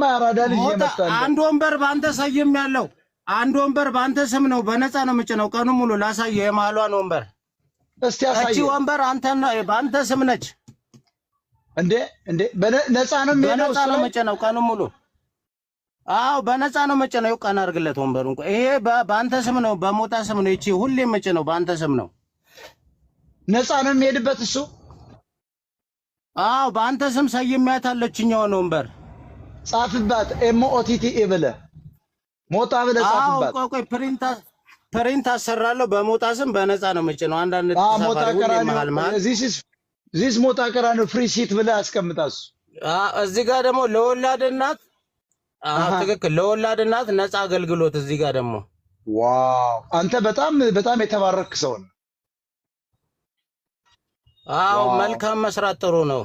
አራዳ ልጅ ሞጣ እየመጣ እንደው አንድ ወንበር በአንተ ሰይም ያለው፣ አንድ ወንበር በአንተ ስም ነው። በነፃ ነው የምጭነው ቀኑ ሙሉ። ላሳየህ የመሀሏን ወንበር። እስቲ እቺ አሳየን። ወንበር አንተ በአንተ ስም ነች። እንዴ እንዴ፣ ነፃ ነው የሚሄደው በነፃ እሱ ነው ላይ? የምጭነው ቀኑ ሙሉ። አዎ፣ በነፃ ነው የምጭነው። ቀና አድርግለት ወንበሩን። ቆይ፣ ይሄ በአንተ ስም ነው፣ በሞጣ ስም ነው። ይቺ ሁሌ የምጭነው በአንተ ስም ነው። ነፃ ነው የሚሄድበት እሱ? አዎ፣ በአንተ ስም ሰይሜያታለሁ እችኛዋን ወንበር። ጻፍባት፣ MOTTA ብለህ፣ ሞጣ ብለህ አዎ። ጻፍባት። ቆይ ቆይ፣ print አሰራለሁ። በሞጣ ስም በነፃ ነው የምጭነው። አንዳንድ ሞጣ ተሳፋሪ ሁሌ ቀራኒዮ መሀል መሀል This ሞጣ ቀራኒዮ free seat ብለህ አስቀምጣ እሱ። እዚህ ጋር ደግሞ ለወላድ እናት፣ አዎ፣ ትክክል፣ ለወላድ እናት ነፃ አገልግሎት እዚህ ጋር ደግሞ። Wow፣ አንተ በጣም በጣም የተባረክ ሰው ነህ። አዎ፣ መልካም መስራት ጥሩ ነው።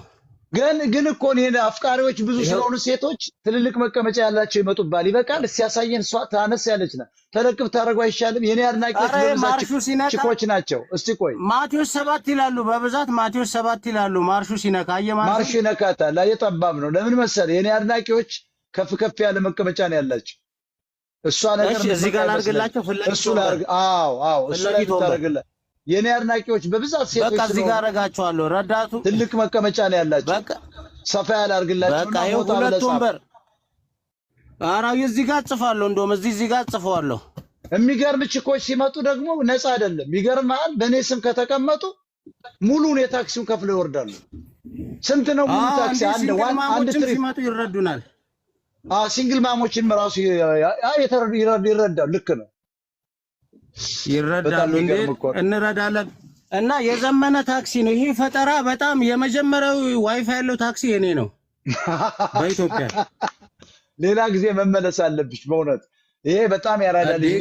ግን እኮ እኔ አፍቃሪዎች ብዙ ይኸው ስለሆኑ ሴቶች ትልልቅ መቀመጫ ያላቸው ይመጡባል። ይበቃል። ሲያሳየን እሷ ታነስ ያለች ናት። ተለቅ ብታደርገው አይሻልም? የኔ አድናቂዎች ኧረ በብዛት ማርሹ ሲነካ ችኮች ናቸው። እስቲ ቆይ። ማቴዎስ 7 ይላሉ፣ በብዛት ማቴዎስ 7 ይላሉ። ማርሹ ሲነካ አየህ ማርሹ ማርሹ ይነካታል። አየህ፣ ጠባብ ነው። ለምን መሰለህ? የኔ አድናቂዎች ከፍ ከፍ ያለ መቀመጫ ነው ያላቸው። እሷ ነገር እሺ፣ እዚህ የምትበቃ ጋር አይመስለኝም። ላድርግላቸው ፊት ለፊት እሱ ወንበር ላድርግ። አዎ፣ ፊት እሱ ላይ ለፊት ወንበር። ብታደርግላ የኔ አድናቂዎች በብዛት በቃ ሴቶች እዚህ ጋር ስለሆኑ አደርጋቸዋለሁ። ረዳቱ ትልቅ መቀመጫ ነው ያላቸው። በቃ ሰፋ ያለ አድርግላቸውና በቃ ይኸው ሞጣ ብለህ ሁለት ጻፍ። ወንበር። ኧረ እዚህ ጋር ጽፋለሁ። እንደውም እዚህ ጋር ጽፈዋለሁ። የሚገርም ችኮች ሲመጡ ደግሞ ነፃ አይደለም። ይገርምሃል፣ በእኔ ስም ከተቀመጡ ሙሉን የታክሲውን ከፍለው ይወርዳሉ። ስንት ነው ሙሉ ታክሲ? እንዴ አንድ single one አንድ mom ኦችም trip ሲመጡ ይረዱናል። Single mom ኦችን ራሱ ይረዳሉ። ልክ ነው። በጣም ይረዳሉ። እንዴ የሚገርም እኮ ነው። እንረዳለን። እና የዘመነ ታክሲ ነው ይሄ ፈጠራ። በጣም የመጀመሪያው ዋይፋይ ያለው ታክሲ የኔ ነው በኢትዮጵያ። ሌላ ጊዜ መመለስ አለብሽ በእውነት። ይሄ በጣም ያራዳ እንዴ ልጅ ነው።